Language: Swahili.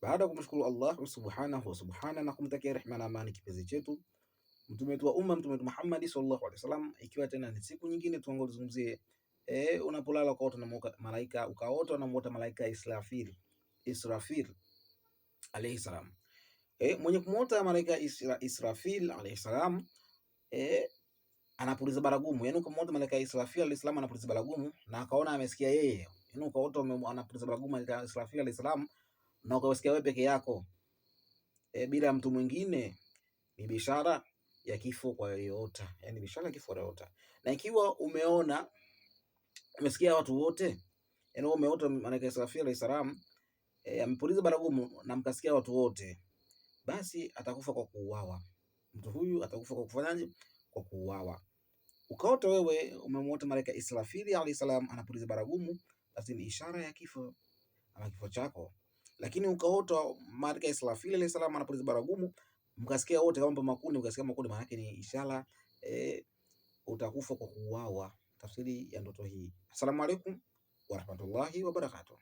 Baada ya kumshukuru Allah subhanahu wa subhana na kumtakia rehma na amani kipenzi chetu mtume wetu wa umma, Mtume wetu Muhammad sallallahu alaihi wasallam, ikiwa tena ni siku nyingine tuzungumzie unapolala ukaota na malaika, ukaota na muota malaika Israfil, Israfil alayhi salam. Mwenye kumuota malaika Israfil alayhi salam anapuliza baragumu. Yaani ukamuota malaika Israfil alayhi salam anapuliza baragumu na akaona amesikia yeye. Yaani ukaota anapuliza baragumu malaika Israfil alayhi salam na ukasikia wewe peke yako bila mtu mwingine, ni bishara ya kifo kwa yoyota. Yaani bishara ya kifo kwa yoyota. Na ikiwa umeona umesikia watu wote, yaani wewe umeota malaika Israfil alayhi salam amepuliza baragumu na mkasikia watu wote, basi atakufa kwa kuuawa. Mtu huyu atakufa kwa kufanyaje? Kwa kuuawa. Ukaota wewe umemuota malaika Israfili alayhi salam anapuliza baragumu, basi ni ishara ya kifo ama kifo chako. Lakini ukaota malaika Israfili alayhi salam anapuliza baragumu, mkasikia wote kama makundi, mkasikia makundi, maana yake ni ishara utakufa kwa kuuawa. Tafsiri ya ndoto hii. Asalamu alaykum warahmatullahi wabarakatuh.